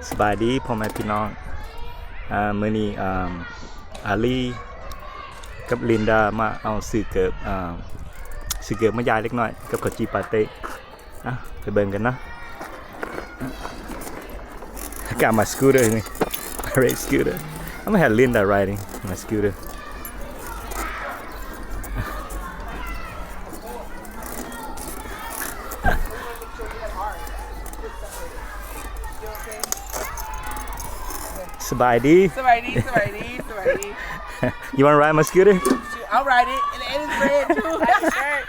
ສະບາຍດີພໍ່ແມ່ພີ່ນ້ອງ ອາ ມື້ນີ້ ອາ ອາລີກັບລິນດາມາເອົາຊື້ເກີບ ອາ ຊື້ເກີບມາຢາຍເລັກນ້ອຍກັບເຂົ້າຈີ່ປາເຕ້. ອ່ະ ໄປເບິ່ງກັນເນາະ. I got my scooter, my red scooter. I'm gonna have Linda riding my scooter. ສະບາຍດີ ສະບາຍດີ ສະບາຍດີ ສະບາຍດີ. You wanna ride my scooter? Shoot, I'll ride it. And it is red too. That's right.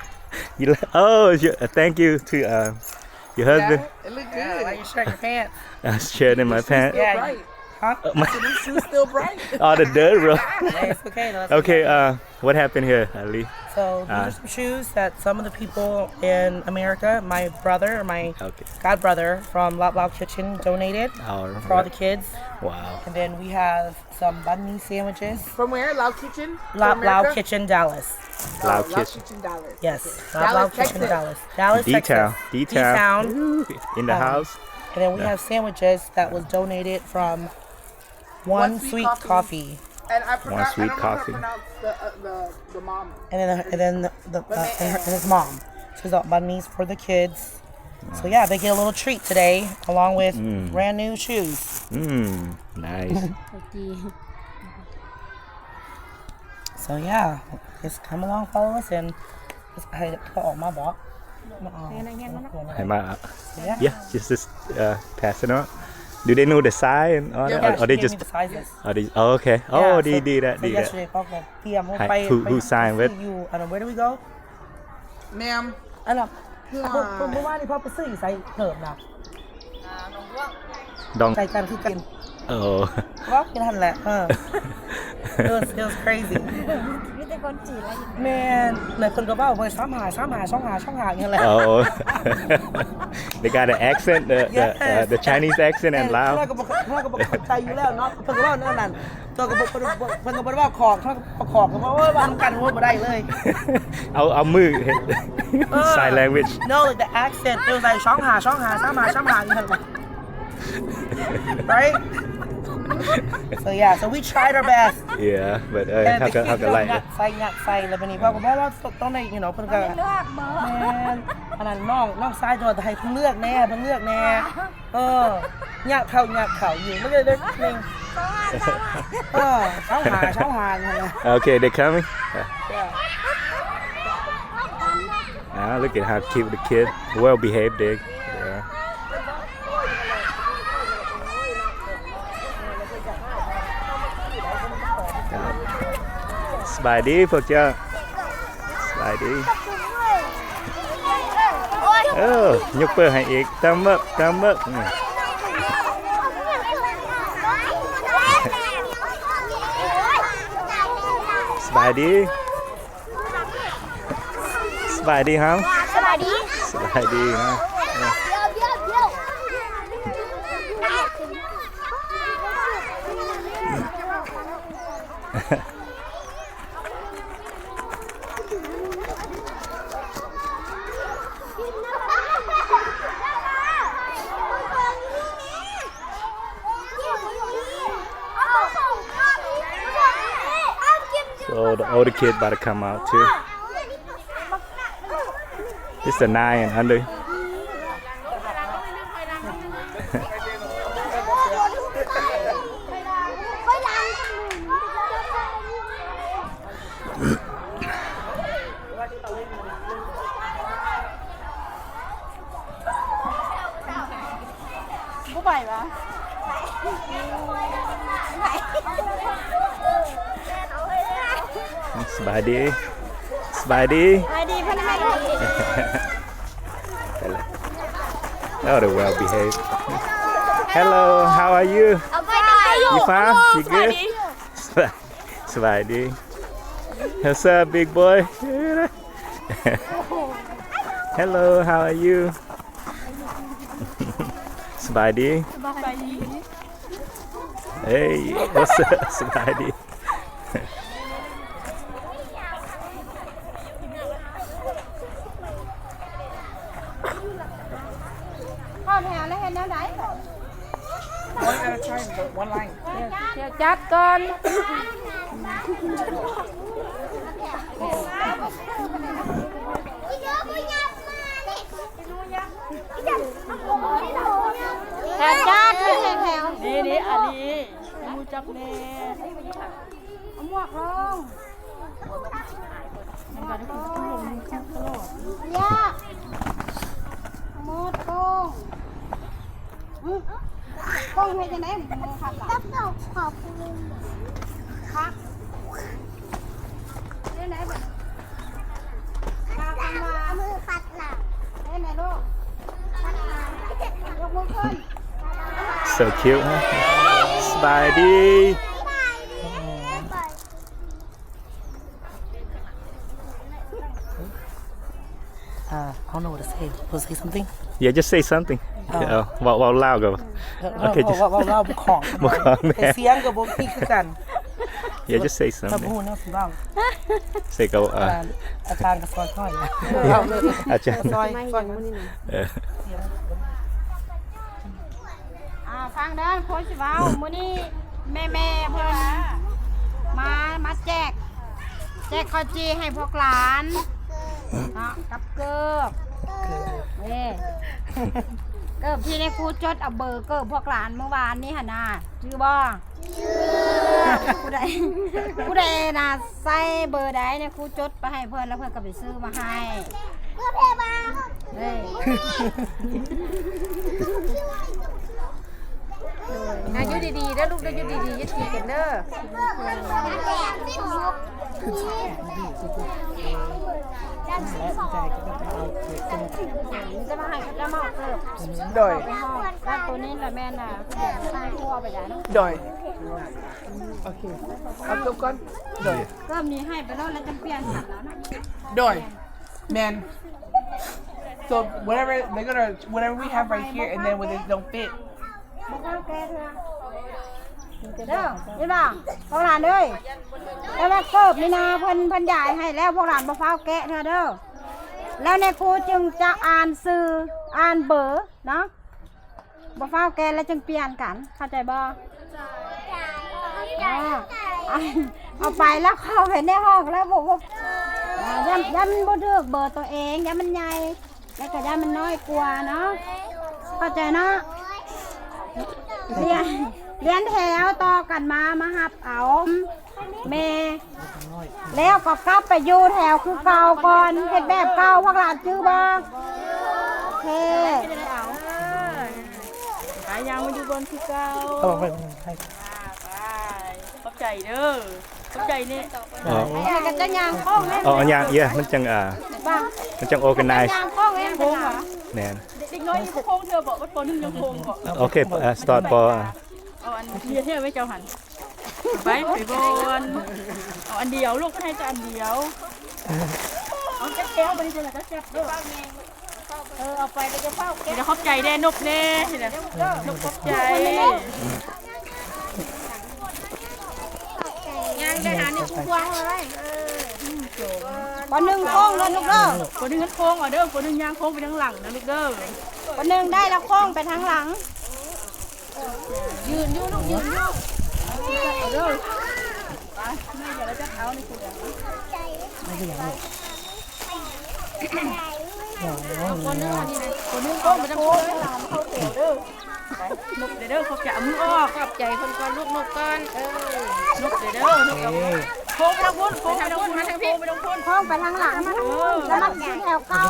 You li-, oh, you, uh, thank you to, uh, your husband. Yeah, it look good. Yeah, why you shirt your pants? I was shirting my pants. Still bright. Huh? Uh, my, these shoes still bright. All the dirt, bro. It's okay, though. It's okay, okay. Uh, what happened here, Ali? So, these, uh, are some shoes that some of the people in America, my brother, or my, okay, god brother from Lop Lop Kitchen donated, oh, for all the kids. Wow. And then we have some banh mi sandwiches. From where? Lao Kitchen? From America? Lao Kitchen Dallas. Lao Kitchen Dallas. Yes. Okay. Lao Kitchen Dallas. Dallas, Texas. D-Town. D-Town. In the house. And then we have sandwiches that was donated from One Sweet Coffee. And I forgot, I don't know how to pronounce the, uh, the, the mom. And then, and then the, the, uh, and her, and his mom. So we got banh mi's for the kids. So yeah, they get a little treat today along with brand new shoes. Mm, nice. So yeah, just come along, follow us, and ໃຫ້ເຂົາອອກມາບໍ? ມາເອົາ ໃຫ້ມາ yeah, just, just, uh, pass it on. Do they know the size and all that? Or, or they just, oh, okay. Oh, ດີ ດີແລ້ວ ດີແລ້ວ. Who, who sign with? Ma'am. ອັນນ່າ ເມື່ອ ເມື່ອວານນີ້ພໍ່ໄປຊື້ຢູ່ໃສເກີບນະ? ດອງ ໃສ່ກັນຄືກັນ. ເອີ ເວົ້າຢູ່ຫັ້ນແຫຼະ. ເອີ it was, it was crazy. ມີແຕ່ຄົນຈີນແລ້ວ. ແມ່ນ ແລ້ວເພິ່ນກໍເວົ້າໄປ ສາມຫ້າ ສາມຫ້າ ສອງຫ້າ ສອງຫ້າ ອີ່ຫຍັງແຫຼະ. Oh, they got an accent, the, the, uh, the Chinese accent and Lao. ເຮົາກໍບໍ່ ເຮົາກໍບໍ່ເຂົ້າໃຈຢູ່ແລ້ວເນາະ ເພິ່ນກໍເວົ້າແນວນັ້ນ. ເພິ່ນກໍບໍ່ ເພິ່ນກໍບໍ່ໄດ້ເວົ້າຂອກ ເຮົາກໍບໍ່ຂອກ ກໍເວົ້ານຳກັນ ເວົ້າບໍ່ໄດ້ເລີຍ. ເອົາ ເອົາມືເຮັດ sign language. No, like the accent, it was like ສອງຫ້າ ສອງຫ້າ ສາມຫ້າ ສາມຫ້າ ຢູ່ຫັ້ນແຫຼະ. Right? So yeah, so we tried our best. Yeah, but ເອີ ເຮົາກໍ ເຮົາກໍໄລ່ ຍັດໃສ່ ຍັດໃສ່ ແລ້ວບັດນີ້ເຂົາກໍບອກວ່າຕ້ອງໄດ້ you know ເພິ່ນກໍ ເລືອກບໍ່ ແມ່ນ ອັນນັ້ນນ້ອງ ນ້ອງຊາຍໂດນ ໃຫ້ເພິ່ນເລືອກແດ່ ເພິ່ນເລືອກແດ່. ເອີ ຍາກເຂົ້າ ຍາກເຂົ້າຢູ່ ມັນກໍເລີຍໜຶ່ງ ເອີ ຊາວຫ້າ ຊາວຫ້າ ນັ້ນແຫຼະ. Okay, they coming? Yeah. Ah, look at how cute the kid. Well behaved, they. Yeah. ສະບາຍດີພວກເຈົ້າ. ສະບາຍດີ. ເອີ ຍົກເປີໃຫ້ອີກ. Thumb up, thumb up. ສະບາຍດີ. ສະບາຍດີເຮົາ. ສະບາຍດີ. ສະບາຍດີເນາະ. So the older kid about to come out too. It's the nine and under. ບໍ່ໄປວະ. ສະບາຍດີ ສະບາຍດີ ສະບາຍດີ ເພິ່ນແມ່ລູກ. Oh, they well behaved. Hello, how are you? I'm fine. You fine? You good? ສະບາຍດີ. What's up, big boy? Hello, how are you? ສະບາຍດີ. ສະບາຍດີ. Hey, what's up? ສະບາຍດີ. ເຂົ້າແຖວແລ້ວເຮັດແນວໃດ? One at a time, one line. ດຽວຈັດກ່ອນ ແຖວຈັດ ແຖວ ແຖວ ນີ້ ນີ້ ອັນນີ້ ຮູ້ຈັກແນ່ ເອົາໝວກລົງ. ຢາ ໝົດກົງ ກົງເຮັດຈັ່ງໃດ? ມືຂັດຫຼັງ ຄັກ ເຮັດຈັ່ງໃດບັດນີ້? ເອົາມືຂັດຫຼັງ ເຮັດຈັ່ງໃດລູກ? ຄັດຫຼັງ ຍົກມືຂຶ້ນ. So cute, huh? ສະບາຍດີ. ອ່າ I don't know what to say. Wanna say something? Yeah, just say something. ເອີ ເວົ້າ ເວົ້າລາວກໍ Okay, just ເວົ້າ ເວົ້າລາວບໍ່ຄ່ອງ ບໍ່ຄ່ອງແມ່ນ ສຽງກໍບໍ່ຄືກັນ. Yeah, just say something. ເຮົາບໍ່ຮູ້ແນວຊິເວົ້າ ເຊກໍ ອ່າ ອາຈານກໍຊ່ອຍຂ້ອຍ ອາຈານ ຊ່ອຍ ຊ່ອຍ ເອີ ອ່າ ຟັງເດີ ຄົນຊິເວົ້າ ມື້ນີ້ແມ່ໆເພິ່ນມາ ມາແຈກ ແຈກເຂົ້າຈີ່ໃຫ້ພວກຫຼານເນາະ ກັບເກີບ ເອີ ເກີບທີ່ນາຍຄູຈົດເອົາເບີເກີບພວກຫຼານມື້ວານນີ້ຫັ້ນນະ ຈື່ບໍ່? ຜູ້ໃດ ຜູ້ໃດນະໃສ່ເບີໃດນະ ຄູຈົດໄປໃຫ້ເພິ່ນ ແລ້ວເພິ່ນກໍໄປຊື້ມາໃຫ້ ເອີ ນະ ຢູ່ດີໆເດີລູກເດີ ຢູ່ດີໆ ຢ່າຕີກັນເດີ. ໂດຍ ແລ້ວໂຕນີ້ລະແມ່ນນະ ໂດຍ ໂອເຄ ເອົາເກີບກ່ອນ ໂດຍ ເກີບນີ້ໃຫ້ໄປໂລດ ແລ້ວຈັ່ງປ່ຽນໃຫ້ລາວນະ ໂດຍ ແມ່ນ so whatever they're gonna whatever we have right here and then when they don't fit ບໍ່ເຂົ້າແກ້ເທື່ອ ເດີ ເຫັນບໍ່ ພວກຫຼານເອີຍ ແຕ່ວ່າເກີບນີ້ນະ ເພິ່ນ ເພິ່ນຢາຍໃຫ້ແລ້ວ ພວກຫຼານບໍ່ຟ້າວແກະເທື່ອເດີ ແລ້ວນາຍຄູຈຶ່ງຈະອ່ານຊື່ ອ່ານເບີເນາະ ບໍ່ຟ້າວແກະແລ້ວຈຶ່ງປ່ຽນກັນ ເຂົ້າໃຈບໍ່? ເອີ ເອົາໄປແລ້ວເຂົ້າໄປໃນຫ້ອງແລ້ວບໍ່ ບໍ່ ຢ້ານ ຢ້ານມັນບໍ່ຖືກເບີຕົວເອງ ຢ້ານມັນໃຫຍ່ ແລ້ວກໍຢ້ານມັນນ້ອຍກວ່າເນາະ ເຂົ້າໃຈເນາະ ລຽນ ລຽນແຖວຕໍ່ກັນມາ ມາຮັບເອົາ ແມ່ ແລ້ວກໍກັບໄປຢູ່ແຖວຄືເກົ່າກ່ອນ ເຮັດແບບເກົ່າ ພວກຫຼານຈື່ບໍ່? ໂອເຄ ໄປ ຍ່າງມາຢູ່ບ່ອນຄືເກົ່າ ເອົາໄປ ໄປ ຂອບໃຈເດີ ຂອບໃຈເນາະ ເອີ ເອີ ກໍຈະຍ່າງໂຄ້ງແມ່ນ ເອົາ ຍ່າງ ເອີ ມັນຈັ່ງ ອ່າ ມັນຈັ່ງ organize ຍ່າງໂຄ້ງແມ່ນ ໂຄ້ງຫວາ? ແມ່ນ ເດັກນ້ອຍນີ້ບໍ່ໂຄ້ງເທື່ອບໍ? ປ.ໜຶ່ງຍັງໂຄ້ງບໍ? ໂອເຄ ເອີ start ພໍ ເອົາອັນເຮັດໃຫ້ເຈົ້າຫັ້ນ ໄປ ໄປບ່ອນ ເອົາອັນດຽວລູກ ເພິ່ນໃຫ້ແຕ່ອັນດຽວ ເອົາຈັກແກ້ວ ບັດນີ້ເຈົ້າຈັບເດີ ເອີ ເອົາໄປແລ້ວຈະເຝົ້າເກັບ ຂອບໃຈແດ່ ນົບແດ່ ນົບຂອບໃຈ ຍ່າງໄປຫານີ້ຜູ້ພວງເລີຍ ປ.ໜຶ່ງໂຄ້ງເດີລູກເດີ ປ.ໜຶ່ງໂຄ້ງເອົາເດີ ປ.ໜຶ່ງຍ່າງໂຄ້ງໄປທາງຫຼັງນະລູກເດີ ປ.ໜຶ່ງໄດ້ແລ້ວໂຄ້ງໄປທາງຫຼັງ ຢືນຢູ່ລູກ ຢືນຢູ່ ເອົາເດີ ໄປ ແມ່ຢາກຈັບເອົານີ້ ເອົາຄົນໜຶ່ງ ຄົນໜຶ່ງກໍໄປນຳເດີ ໄປ ນົບເດີ ຂອບໃຈ ເອົາມືອອກ ຂອບໃຈເພິ່ນກ່ອນລູກ ນົບກ່ອນ ເອີ ນົບເດີ ນົບ ໂຄ້ງໄປທາງພຸ້ນ ໂຄ້ງໄປທາງພຸ້ນ ໂຄ້ງໄປທາງພຸ້ນ ໂຄ້ງໄປທາງຫຼັງ ເອີ ແລ້ວມັນຢູ່ແຖວເກົ່າ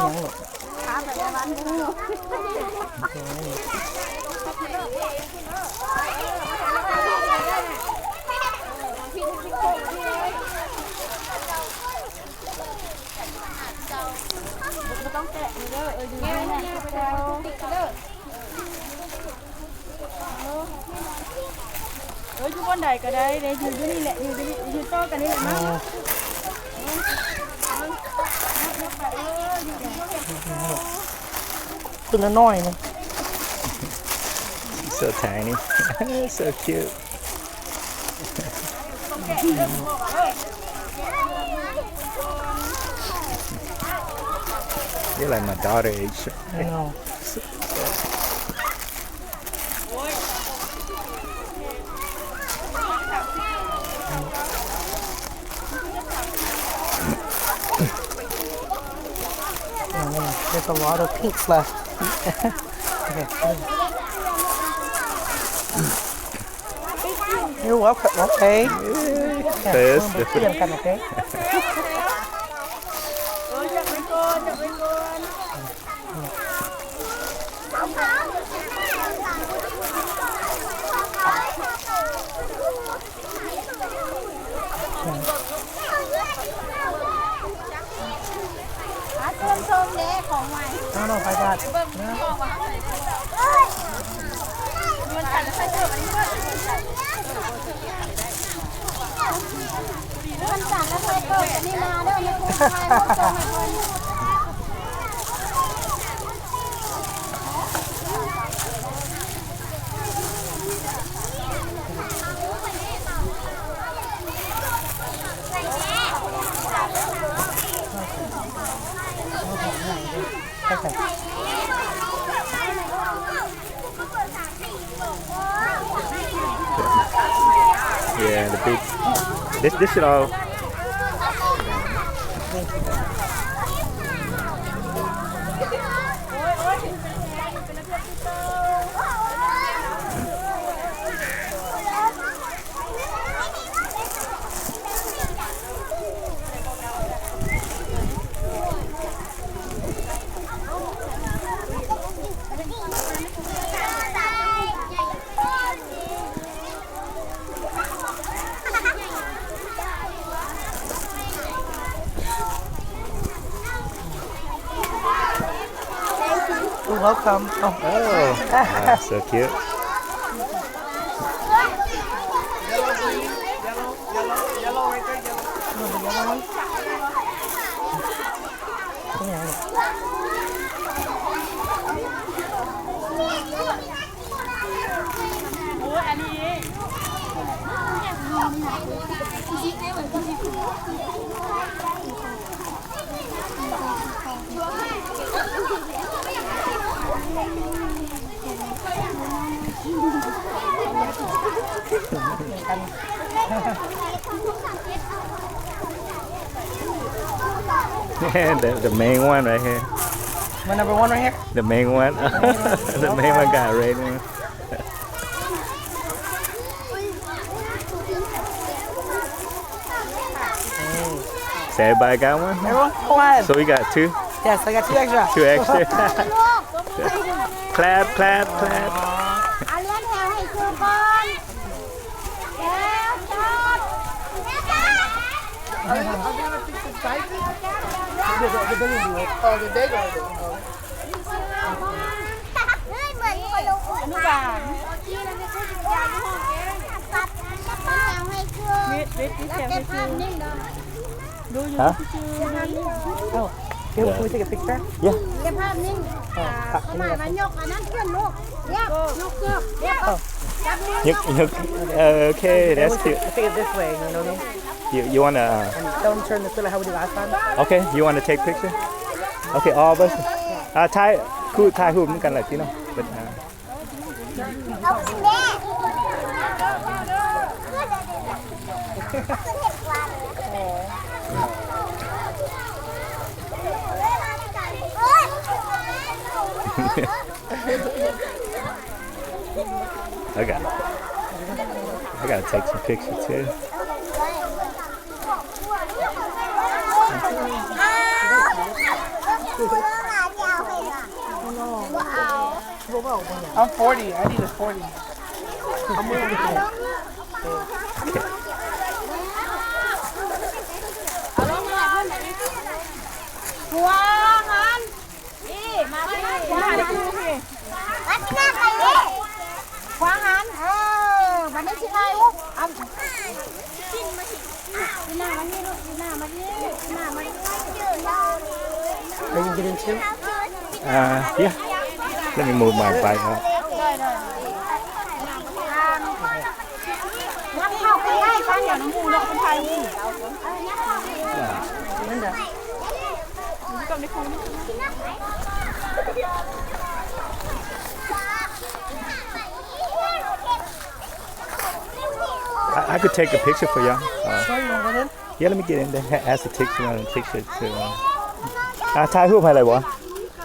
ເອີ ຢູ່ບ່ອນໃດກໍໄດ້ເດ້ ຢູ່ ຢູ່ນີ້ແຫຼະ ຢູ່ ຢູ່ ຢູ່ຕໍ່ກັນນີ້ແຫຼະເນາະ ຕົວນ້ອຍໆ ນີ້ So tiny. So cute. You're like my daughter age. I know. A lot of pinks left. Okay. You're welcome. Okay. Yeah, first. We'll see them come, okay? ເຊີນຊົມເດ້ ຂອງໃໝ່ ເອົາເນາະ ໄປກັນ ເບິ່ງຂອງວ່າເຮົາໃສ່ໄດ້ ເອີຍ ເງິນກັນ ໃສ່ເສື້ອ ອັນນີ້ເບິ່ງ ເງິນກັນ ແລ້ວເພິ່ນເກີດອັນນີ້ມາເດີ ໃຫ້ຜູ້ຊາຍເບິ່ງ ສົ່ງໃຫ້ເພິ່ນ. Yeah, the big, this, this should all. You're welcome. Oh. Oh, that's so cute. Yellow, yellow, yellow, yellow right there, yellow. You want the yellow one? Yeah. นี่ the, the main one right here. My number one right here. The main one. The main one got a red one. So everybody got one? Everyone got one. So we got two? Yes, I got two extra. Two extra. Clap, clap, clap. ເອົາລຽນແຖວໃຫ້ຄືກ່ອນ. ແຖວ ຈອດ. Oh, the big one. Oh. ອະນຸບານ ເກັບພາບນີ້ເດີ Do you want to take a picture? Yeah. ເກັບພາບນີ້ ປະມານວ່າຍົກອັນນັ້ນຂຶ້ນລູກ ເກັບ ຍົກເກືອບ ເກັບ ຈັບມື You, you, okay, that's cute. Take it this way, you know what I mean? You, you wanna, uh, and don't turn the, sort of how we did last time. Okay, you wanna take picture? Okay, all of us. Uh, ຖ່າຍ ຄູ່ຖ່າຍຮູບນຳກັນແຫຼະຕິເນາະ. But, uh, ເອົາຂຶ້ນແມ່ ເອົາຂຶ້ນເຮັດກວາງ ໂອ້ຍ. I got, I gotta take some pictures too. I'm forty. I need a forty. ເອົາລົງມາເພິ່ນ ຫົວຫັນ ນີ້ ມາພີ້ ມາພີ້ ມາພີ້ ມາພີ້ ຂວາຫັນ ເອີ ບັດນີ້ຊິຖ່າຍຮູບ ເອົາ ໜ້າມານີ້ລູກ ໜ້າມານີ້ ໜ້າມານີ້ Are you getting two? Uh, yeah. Let me move my bike up. ໄດ້ ໄດ້ ນຳເຂົ້າໄປໄດ້ ຂ້າງດຽວນຳໝູ່ເນາະ ເພິ່ນຖ່າຍຮູບ ນັ້ນເດີ. I, I could take a picture for y'all. Uh, Sure, you wanna go in? Yeah, let me get in there. Ha-, has to take you on a picture too. Uh, ອ່າ ຖ່າຍຮູບໃຫ້ໄດ້ບໍ່?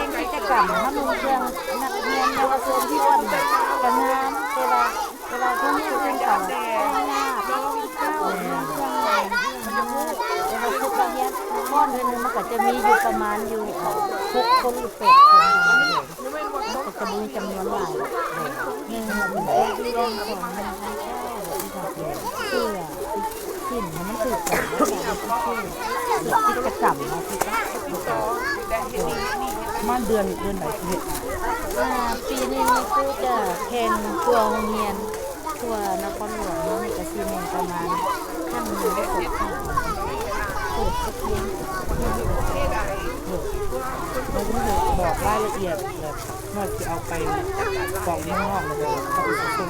ຂ່ງກິດຈະກຳ ເຮົານຸ່ງເຄື່ອງນັກຮຽນເຍົາວະຊົນທີ່ອ້ວນກະງາມ ແຕ່ວ່າ ເວລາເພິ່ນຢູ່ເທິງເຂົາແຕ່ງໜ້າ ເພິ່ນກິນເຂົ້າ ແມ່ນ ເຄື່ອງຫຍັງ ແຕ່ວ່າຊຸດນັກຮຽນ ກ້ອນໜຶ່ງມັນກໍຈະມີຢູ່ປະມານຢູ່ຫົກຄົນຫຼືແປດຄົນເທົ່ານັ້ນເອງ ມັນກໍຈະບໍ່ມີຈຳນວນຫຼາຍດອກ ໜຶ່ງ ສອງ ສາມ ສີ່ ຫ້າ ຫົກ ເຈັດ ແປດ ເກົ້າ ສິບ ສິບເອັດ ສິບສອງ ສິບສາມ ສິບສີ່ ສິບຫ້າ ສິບຫົກ ສິບເຈັດ ສິບແປດ ສິບເກົ້າ ປະມານເດືອນ ເດືອນໃດຊິເຮັດ? ອ່າ ປີນີ້ນີ້ຄືຈະແຂ່ງທົ່ວໂຮງຮຽນ ທົ່ວນະຄອນຫຼວງເຮົານີ້ກະຊິແມ່ນປະມານຄັ້ງໜຶ່ງ ຫຼື ສອງຄັ້ງ ເປີດຈັກເທື່ອ ໂດຍ ແລ້ວເພິ່ນບອກລາຍລະອຽດແບບ ວ່າຊິເອົາໄປກອງຢູ່ເມືອງນອກ ແລ້ວກໍເອົາໄປສົ່ງ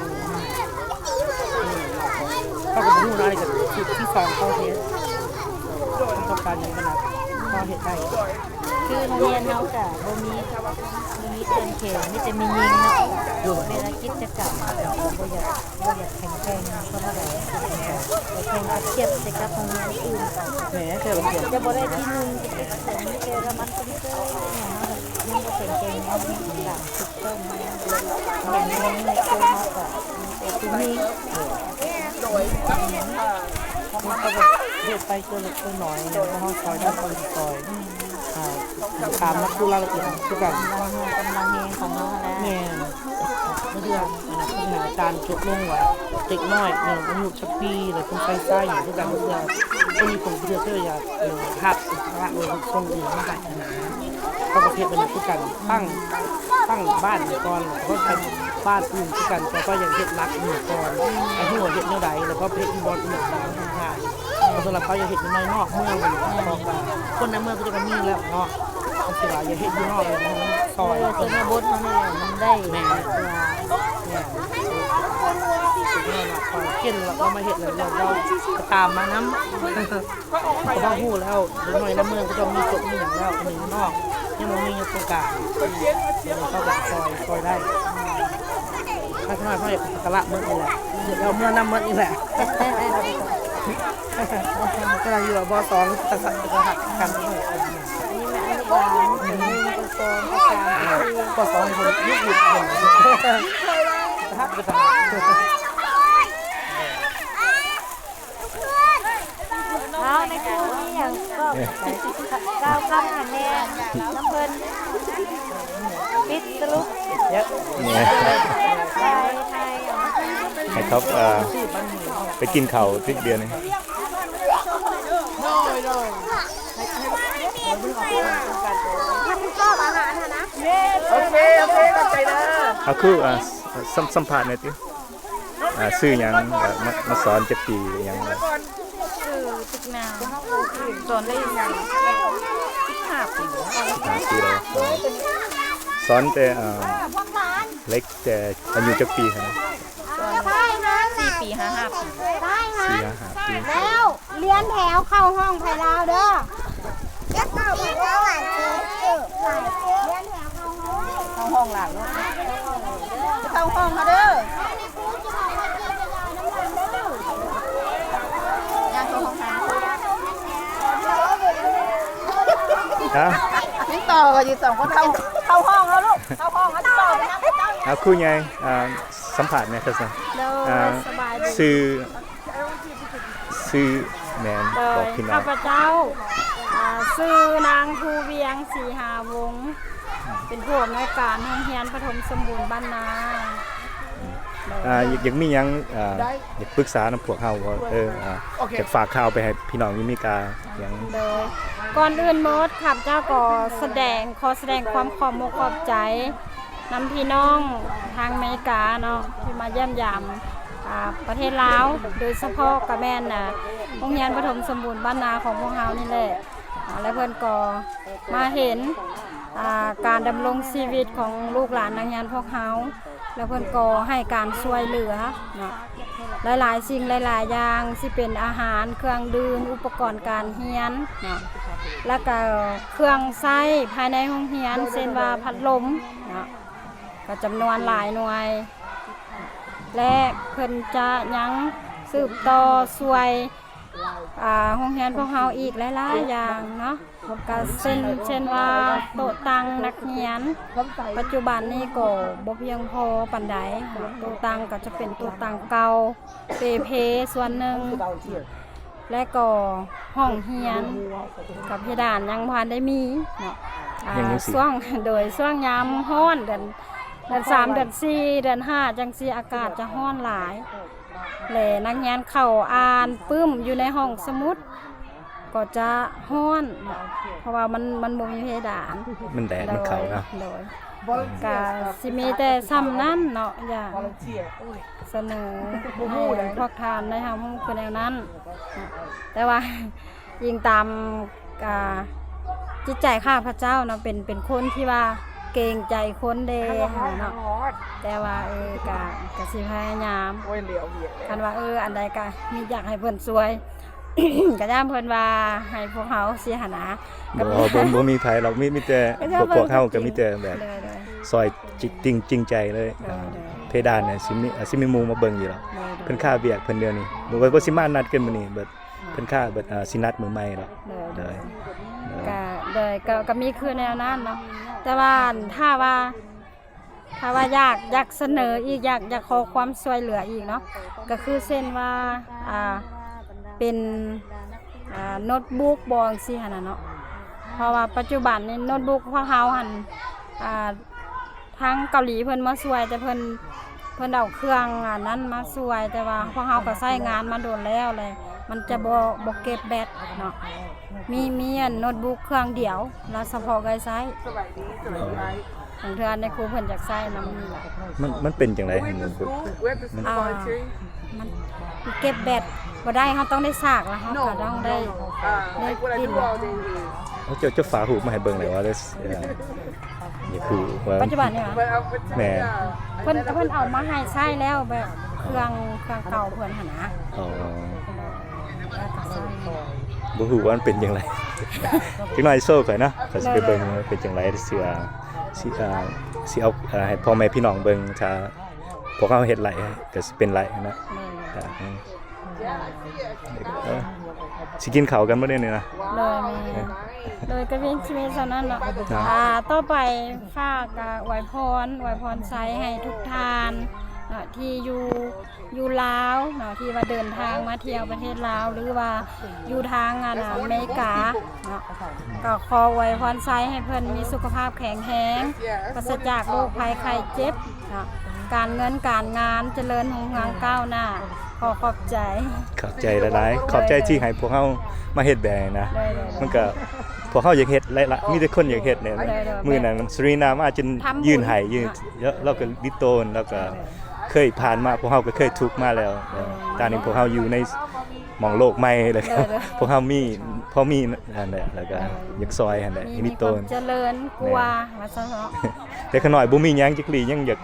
ເຮົາກໍບໍ່ຮູ້ເນາະ ອັນນີ້ກໍຊຸດທີສອງເຂົາເຮັດ ປະສົບການຍັງບໍ່ນັບ ພໍເຮັດໄດ້. ຄືໂຮງຮຽນເຮົາກະບໍ່ມີ ບໍ່ມີເຄື່ອງແຂງ ມີແຕ່ແມ່ຍິງເນາະ ເວລາກິດຈະກຳກໍບໍ່ຢາກ ບໍ່ຢາກແຂງແກ່ງເທົ່າໃດ ໄປແຂ່ງກັບ ທຽບໃສ່ກັບໂຮງຮຽນອື່ນ ແໝ ແຕ່ລະ ຈະບໍ່ໄດ້ທີໜຶ່ງ ຈະໄປ ມີແຕ່ລະມັນເຕີມເຕີມ ອີ່ຫຍັງເນາະ ຍັງບໍ່ແຂງແກ່ງ ຍັງບໍ່ຖືກຕ້ອງ ແມ່ນໃນໂຕເຮົາກະມີແຕ່ຜູ້ຍິງ ເຮົາກໍແບບເຮັດໄປເທື່ອເລັກເທື່ອນ້ອຍ ແລ້ວເຮົາຊ່ອຍໄດ້ເຮົາກໍຊ່ອຍ ຫ ຕາມຫຼັກສູດລາຍລະອຽດຄືກັນ ກຳລັງແຮງຂອງເຮົາຫັ້ນແຫຼະ. ແມ່ນ ເລື່ອງອັນນັ້ນ ການຕົກລົງວ່າເດັກນ້ອຍຍັງອາຍຸຈັກປີ ແລ້ວເພິ່ນໄຟໃຊ້ຫຍັງຄືກັນ ເພື່ອເພິ່ນມີຜົນກະທົບ ເພື່ອຢາກຮັບພາລະເງິນສົ່ງອື່ນມາໃຫ້ນະ ເຮົາກໍເຮັດແບບນັ້ນຄືກັນ ຕັ້ງ ຕັ້ງບ້ານກ່ອນ ເພາະວ່າບ້ານອື່ນຄືກັນ ເຂົາກໍຢາກເຮັດຫຼັກຢູ່ກ່ອນ ໃຫ້ຮູ້ວ່າເຮັດແນວໃດ ແລ້ວກໍໄປເຮັດຢູ່ບ່ອນອື່ນ ສຳລັບເຂົາຢາກເຮັດຢູ່ໃນນອກເມືອງ ເພາະວ່າຄົນໃນເມືອງເຂົາເຈົ້າກໍມີແລ້ວເນາະ ຈັ່ງຊີ້ວ່າຢາກເຮັດຢູ່ນອກ ເອີ ຊອຍ ເອີ ຊົນນະບົດເຮົານີ້ແຫຼະ ມັນໄດ້ ແມ່ນ ແມ່ນ ເຫັນແລ້ວເຮົາມາເຮັດແລ້ວ ເຮົາກໍຕາມມານຳ ເພາະວ່າຮູ້ແລ້ວ ເດັກນ້ອຍໃນເມືອງເຂົາເຈົ້າມີຈົບມີຫຍັງແລ້ວ ອັນນີ້ຢູ່ນອກ ຍັງບໍ່ມີໂຄງການ ເຂົາກໍຊອຍ ຊອຍໄດ້ ມາສະໝັກເຮົາກະລະໝົດນີ້ແຫຼະ ເອົາເມືອນຳໝົດນີ້ແຫຼະ ກຳລັງຢູ່ ບ ສອງ ກະຫັກກັນ ອັນນີ້ແມ່ນ ອັນນີ້ກະ ປ ສອງ ປ ສາມ ປ ສອງ ນີ້ເພິ່ນຍຸກໆ ເພິ່ນ ກະຫັກກັນ ເອົາ ແມ່ຄູມີຫຍັງກໍກ່າວຄຳໃຫ້ແມ່ນຳເພິ່ນ ປິດສະຫຼຸບ ໄປ ໄປ ໃຫ້ເຂົາ ເອີ ໄປກິນເຂົ້າຕິດດຽວນີ້ ຮັບຜິດຊອບອາຫານຫັ້ນນະ ໂອເຄ ໂອເຄ ຂອບໃຈເດີ ເອົາ ຄູ ເອີ ສຳ ສຳພາດແດ່ຕິ ອ່າ ຊື່ຫຍັງ ເອີ ມາ ມາສອນຈັກປີຫຍັງ ຊື່ຕິກນາ ສອນໄດ້ສິບຫ້າປີແລ້ວ ສິບຫ້າປີແລ້ວ ສອນແຕ່ ເອີ ເດັກແຕ່ອາຍຸຈັກປີຫັ້ນນະ ສອນສີ່ປີຫາຫ້າປີ ສີ່ຫາຫ້າປີ ແລ້ວ ລຽນແຖວເຂົ້າຫ້ອງໃຜລາວເດີ ເຂົ້າຫ້ອງຫຼານລູກ ເຂົ້າຫ້ອງມາເດີ ຍ່າງເຂົ້າຫ້ອງທາງ ຮະ ຍັງຕໍ່ກັນຢູ່ສອງຄົນ ເຂົ້າ ເຂົ້າຫ້ອງເຮົາລູກ ເຂົ້າຫ້ອງເຮົາຕໍ່ໄປນຳເຈົ້າ ເອົາ ຄູໃຫຍ່ ອ່າ ສຳພາດແດ່ ໂດຍ ອ່າ ສະບາຍດີ ຊື່ ຊື່ແມ່ນ ໂດຍ ບອກພີ່ນ້ອງ ຂ້າພະເຈົ້າ ອ່າ ຊື່ນາງພູວຽງ ສີຫາວົງ ເປັນຜູ້ອຳນວຍການໂຮງຮຽນປະຖົມສົມບູນບ້ານນາ ໂດຍ ອ່າ ຢາກ ຢາກມີຫຍັງ ອ່າ ຢາກປຶກສານຳພວກເຮົາບໍ່ ເອີ ອ່າ ຢາກຝາກຂ່າວໄປໃຫ້ພີ່ນ້ອງຢູ່ອາເມລິກາຫຍັງ ໂດຍ ກ່ອນອື່ນໝົດ ຂ້າພະເຈົ້າກໍສະແດງ ຂໍສະແດງຄວາມຂອບອົກຂອບໃຈ ນຳພີ່ນ້ອງທາງອາເມລິກາເນາະ ທີ່ມາຢ້ຽມຢາມ ອ່າ ປະເທດລາວ ໂດຍສະເພາະກະແມ່ນ ອ່າ ໂຮງຮຽນປະຖົມສົມບູນບ້ານນາຂອງພວກເຮົານີ້ແຫຼະ ອ່າ ແລະ ເພິ່ນກໍມາເຫັນ ອ່າ ການດຳລົງຊີວິດຂອງລູກຫຼານນັກຮຽນພວກເຮົາ ແລະ ເພິ່ນກໍໃຫ້ການຊ່ວຍເຫຼືອເນາະ ຫຼາຍໆສິ່ງຫຼາຍໆຢ່າງ ຊິເປັນອາຫານ ເຄື່ອງດື່ມ ອຸປະກອນການຮຽນເນາະ ແລ້ວກະເຄື່ອງໃຊ້ພາຍໃນໂຮງຮຽນ ເຊັ່ນວ່າພັດລົມເນາະ ກະຈຳນວນຫຼາຍໜ່ວຍ ແລະ ເພິ່ນຈະຍັງສືບຕໍ່ຊ່ວຍ ອ່າ ໂຮງຮຽນພວກເຮົາອີກຫຼາຍໆຢ່າງເນາະ ກະເຊັ່ນ ເຊັ່ນວ່າໂຕະຕັ່ງນັກຮຽນ ປັດຈຸບັນນີ້ກໍບໍ່ພຽງພໍປານໃດ ໂຕະຕັ່ງກໍຈະເປັນໂຕະຕັ່ງເກົ່າ ເປ່ເພສ່ວນໜຶ່ງ ແລະກໍຫ້ອງຮຽນກັບເພດານຍັງບໍ່ທັນໄດ້ມີເນາະ ອ່າ ຍັງ ຍັງຊິ ຊ່ວງ ໂດຍ ຊ່ວງຍາມຮ້ອນ ເດືອນ ເດືອນສາມ ເດືອນສີ່ ເດືອນຫ້າ ຈັ່ງຊີ້ ອາກາດຈະຮ້ອນຫຼາຍ ແລະ ນັກຮຽນເຂົ້າອ່ານປຶ້ມຢູ່ໃນຫ້ອງສະໝຸດ ກໍຈະຮ້ອນເນາະ ເພາະວ່າມັນ ມັນບໍ່ມີເພດານ ມັນແດດມັນເຂົ້າເນາະ ໂດຍ ກະຊິມີແຕ່ຊ່ຳນັ້ນເນາະ ຢາກສະເໜີໃຫ້ພວກທ່ານໄດ້ຮັບຮູ້ຄືແນວນັ້ນ ແຕ່ວ່າອີງຕາມ ກະຈິດໃຈຂ້າພະເຈົ້າເນາະ ເປັນ ເປັນຄົນທີ່ວ່າເກງໃຈຄົນແດ່ເນາະ ແຕ່ວ່າ ເອີ ກະ ກະຊິພະຍາຍາມ ຄັນວ່າ ເອີ ອັນໃດກະມີຢາກໃຫ້ເພິ່ນຊ່ວຍ ກະຢ້ານເພິ່ນວ່າໃຫ້ພວກເຮົາຊີ້ຫັ້ນນະ ບໍ່ ບໍ່ ບໍ່ມີໃຜດອກ ມີ ມີແຕ່ ພວກ ພວກເຮົາກະມີແຕ່ແບບ ໂດຍ ໂດຍ ຊ່ອຍຈິງ ຈິງໃຈເລີຍ ໂດຍ ອ່າ ໂດຍ ເພດານນີ້ຊິມີ ຊິມີໝູ່ມາເບິ່ງຢູ່ດອກ ໂດຍ ໂດຍ ເພິ່ນຄາວຽກເພິ່ນດຽວນີ້ ບໍ່ ບໍ່ຊິມານັດກັນມື້ນີ້ ແບບ ເພິ່ນຄາ ເພິ່ນ ອ່າ ຊິນັດມື້ໃໝ່ດອກ ໂດຍ ໂດຍ ໂດຍ ໂດຍ ກະ ໂດຍ ກະ ກະມີຄືແນວນັ້ນເນາະ ແຕ່ວ່າຖ້າວ່າ ຖ້າວ່າຢາກ ຢາກສະເໜີອີກ ຢາກ ຢາກຂໍຄວາມຊ່ວຍເຫຼືອອີກເນາະ ກະຄືເຊັ່ນວ່າ ອ່າ ເປັນ ອ່າ ໂນ້ດບຸກບໍ ຈັ່ງຊີ້ຫັ້ນນະເນາະ ເພາະວ່າປັດຈຸບັນນີ້ໂນ້ດບຸກພວກເຮົາຫັ້ນ ອ່າ ທາງເກົາຫຼີເພິ່ນມາຊ່ວຍ ແຕ່ເພິ່ນ ເພິ່ນເອົາເຄື່ອງອັນນັ້ນມາຊ່ວຍ ແຕ່ວ່າພວກເຮົາກໍໃຊ້ງານມາດົນແລ້ວ ແລະ ມັນຈະບໍ່ ບໍ່ເກັບແບັດເນາະ. ມີ ມີອັນໂນ້ດບຸກເຄື່ອງດຽວ ລະສະເພາະເອື້ອຍໃຊ້. ບາງເທື່ອໃນຄູເພິ່ນຢາກໃຊ້ນຳນີ້ລະ. ມັນ ມັນເປັນຈັ່ງໃດ? ມັນ ອ່າ ມັນເກັບແບັດບໍ່ໄດ້ ເຮົາຕ້ອງໄດ້ສາກ ລະເຮົາກໍຕ້ອງໄດ້ ໄດ້ດິນ. ເຈົ້າ ເຈົ້າຝາກຮູບມາໃຫ້ເບິ່ງແຫຼະວ່າ ເອີ ຢາກຮູ້ວ່າ ປັດຈຸບັນນີ້ຫວາ? ແມ່ນ. ເພິ່ນ ເພິ່ນເອົາມາໃຫ້ໃຊ້ແລ້ວ ແບບເຄື່ອງ ເຄື່ອງເກົ່າເພິ່ນຫັ້ນນະ. ອໍ ແລ້ວກໍໃຊ້. ບໍ່ຮູ້ວ່າມັນເປັນຈັ່ງໃດ. ຈັກໜ້ອຍໂຊຂ້ອຍເນາະ ຂ້ອຍຊິໄປເບິ່ງວ່າເປັນຈັ່ງໃດ ຊິວ່າ ຊິ ອ່າ ຊິເອົາ ອ່າ ໃຫ້ພໍ່ແມ່ພີ່ນ້ອງເບິ່ງ ຖ້າພວກເຮົາເຮັດໄດ້ກໍຊິເປັນໄດ້ນະ. ແມ່ນ. ອ່າ ເອີ ຊິກິນເຂົ້າກັນບໍ່ເດນີ້ນະ? ໂດຍ ແມ່ນ. ໂດຍ ກໍມີ ຊິມີສ່ຳນັ້ນເນາະ. ອ່າ ຕໍ່ໄປຝາກ ອ່າ ອວຍພອນ ອວຍພອນໄຊໃຫ້ທຸກທ່ານເນາະ ທີ່ຢູ່ ຢູ່ລາວເນາະ ທີ່ວ່າເດີນທາງມາທ່ຽວປະເທດລາວ ຫຼືວ່າຢູ່ທາງ ອັນ ອາເມລິກາເນາະ ກໍຂໍອວຍພອນໄຊໃຫ້ເພິ່ນມີສຸຂະພາບແຂງແຮງ ປາສະຈາກໂລກໄພໄຂ້ເຈັບເນາະ ການເງິນການງານຈະເລີນຮຸ່ງເຮືອງກ້າວໜ້າ. ຂໍຂອບໃຈ. ຂອບໃຈຫຼາຍໆ. ຂອບໃຈທີ່ໃຫ້ພວກເຮົາມາເຮັດແບບນີ້ນະ. ໂດຍໆ. ມັນກໍ ພວກເຮົາຢາກເຮັດຫຼາຍລະ ມີແຕ່ຄົນຢາກເຮັດແຫຼະ. ໂດຍໆ. ມື້ນັ້ນ ເຊຣີນາ ມາຈົນຍື່ນໃຫ້ ຍື່ນ ລາວກໍລິດໂຕນ ລາວກໍເຄີຍຜ່ານມາ ພວກເຮົາກໍເຄີຍທຸກມາແລ້ວ. ຕອນນີ້ພວກເຮົາຢູ່ໃນໝ່ອງໂລກໃໝ່ ແລ້ວກໍ ໂດຍໆ ພວກເຮົາມີ ພໍມີຫັ້ນແຫຼະ ແລ້ວກໍຢາກຊ່ອຍຫັ້ນແຫຼະ ມີ ມີຄວາມຈະເລີນກວ່າ ວ່າຊັ້ນເນາະ. ເດັກນ້ອຍບໍ່ມີຫຍັງຈັກຫຼີ ຍັງຢາກ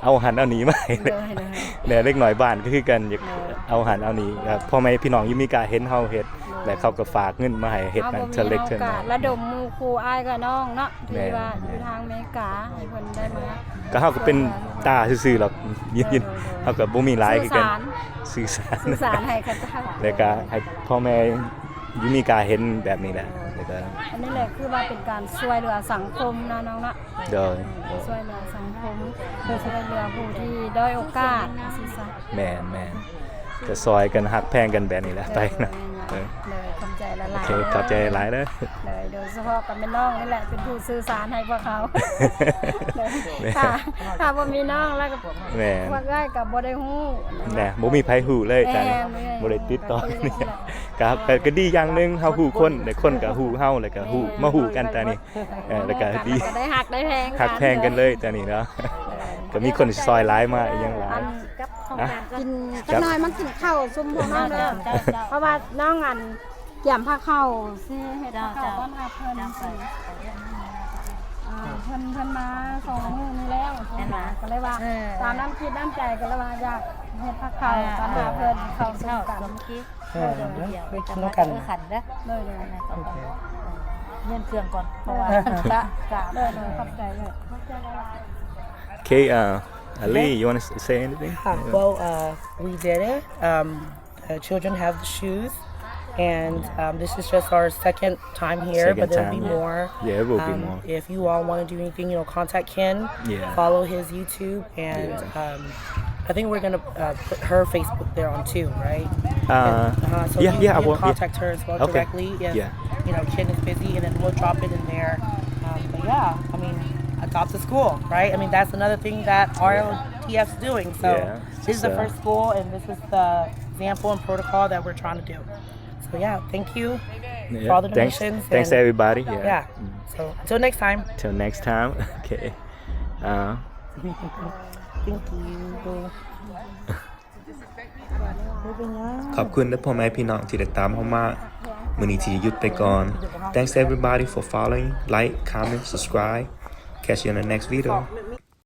ເອົາຫັ້ນເອົານີ້ມາໃຫ້. ໂດຍໆ. ແລະເດັກນ້ອຍບ້ານກໍຄືກັນ ຢາກ ໂດຍ ເອົາຫັ້ນເອົານີ້. ກໍພໍ່ແມ່ພີ່ນ້ອງຢູ່ເມກາເຫັນເຮົາເຮັດ ໂດຍ ແລະເຂົາກໍຝາກເງິນມາໃຫ້ເຮັດນັ້ນ ເທເລັກເທນ ເຮົາກໍລະດົມໝູ່ຄູ່ອ້າຍກັບນ້ອງເນາະ ທີ່ວ່າຢູ່ທາງເມກາ ໃຫ້ເພິ່ນໄດ້ມາ ກໍເຮົາກໍເປັນຕາຊື່ໆດອກ ເຮົາກໍບໍ່ມີຫຼາຍຄືກັນ ສື່ສານ ສື່ສານ ສື່ສານໃຫ້ເຂົາເຈົ້າ ແລ້ວກໍໃຫ້ພໍ່ແມ່ຢູ່ເມກາເຫັນແບບນີ້ແຫຼະ. ແລ້ວກໍອັນນີ້ແຫຼະ ຄືວ່າເປັນການຊ່ວຍເຫຼືອສັງຄົມເນາະ ນ້ອງເນາະ. ໂດຍ ຊ່ວຍເຫຼືອສັງຄົມ ຊ່ວຍເຫຼືອຜູ້ທີ່ດ້ອຍໂອກາດ ວ່າຊັ້ນຊະ. ແມ່ນໆ ກໍຊ່ອຍກັນ ຮັກແພງກັນແບບນີ້ແຫຼະ ໂດຍ ໄປເນາະ. ໂດຍ ເອີ ໂດຍ ຂອບໃຈຫຼາຍໆ. ໂອເຄ ເດີ ຂອບໃຈຫຼາຍເດີ. ໂດຍ ໂດຍສະເພາະກໍແມ່ນນ້ອງນີ້ແຫຼະ ເປັນຜູ້ສື່ສານໃຫ້ພວກເຮົາ. ໂດຍ ແມ່ນ ຖ້າ ຖ້າບໍ່ມີນ້ອງແລ້ວກໍ ແມ່ນ ພວກເອື້ອຍກໍບໍ່ໄດ້ຮູ້ນະ ບໍ່ມີໃຜຮູ້ເລີຍ. ແມ່ນ ຕອນນີ້ ແມ່ນ ບໍ່ໄດ້ຕິດຕໍ່ ກໍ ກໍ ກໍດີຢ່າງໜຶ່ງ ເຮົາຮູ້ຄົນ ແລະຄົນກໍຮູ້ເຮົາ ແລ້ວກໍຮູ້ ມາຮູ້ກັນຕອນນີ້. ເອີ ແລ້ວກໍດີ ກໍໄດ້ຮັກໄດ້ແພງກັນ ຮັກແພງກັນເລີຍຕອນນີ້ເນາະ. ກໍມີຄົນຊ່ອຍຫຼາຍມາອີ່ຫຍັງຫຼາຍ. ກິນຈັກໜ້ອຍ ມາກິນເຂົ້າຊຸມພວກນ້ອງເດີ ເພາະວ່ານ້ອງອັນກຽມພາເຂົ້າ ຊິເຮັດພາເຂົ້າຕ້ອນຮັບເພິ່ນ. ອ່າ ເພິ່ນ ເພິ່ນມາສອງມື້ນີ້ແລ້ວ ກໍເລີຍວ່າ ຕາມນ້ຳຈິດນ້ຳໃຈ ກໍເລີຍວ່າຢາກເຮັດພາເຂົ້າຕ້ອນຮັບເພິ່ນ ເຂົ້າຊຸມກັນ. ເອີ ໄປກິນນຳກັນ ເອີ ຂັນເດີ ໂດຍໆ ໂອເຄ ເງິນເຄື່ອງກ່ອນ ເພາະວ່າ ໂດຍໆ ຂອບໃຈເລີຍ ຂອບໃຈຫຼາຍໆ. Okay, uh, Ali, you wanna s- say anything? Yeah, well, uh, we did it. Um, the children have the shoes, and, um, this is just our second time here, but there'll be more. Yeah, it will be more. Um, if you all wanna do anything, you know, contact Ken, follow his YouTube, and, um, I think we're gonna, uh, put her Facebook there on too, right? Uh, and, uh, so yeah, you, yeah, you I will, yeah. Contact her as well directly if, you know, Ken is busy, and then we'll drop it in there. Um, but yeah, I mean, adopt a school, right? I mean, that's another thing that R L D S is doing. So this is the first school, and this is the example and protocol that we're trying to do. So yeah, thank you for all the donations. Thanks, everybody. Yeah. So until next time. Till next time. Okay. Uh, thank you. ຂອບຄຸນເດີພໍ່ແມ່ພີ່ນ້ອງທີ່ໄດ້ຕາມເຮົາມາ. ມື້ນີ້ຊິຢຸດໄປກ່ອນ. Thanks everybody for following. Like, comment, subscribe. Catch you in the next video.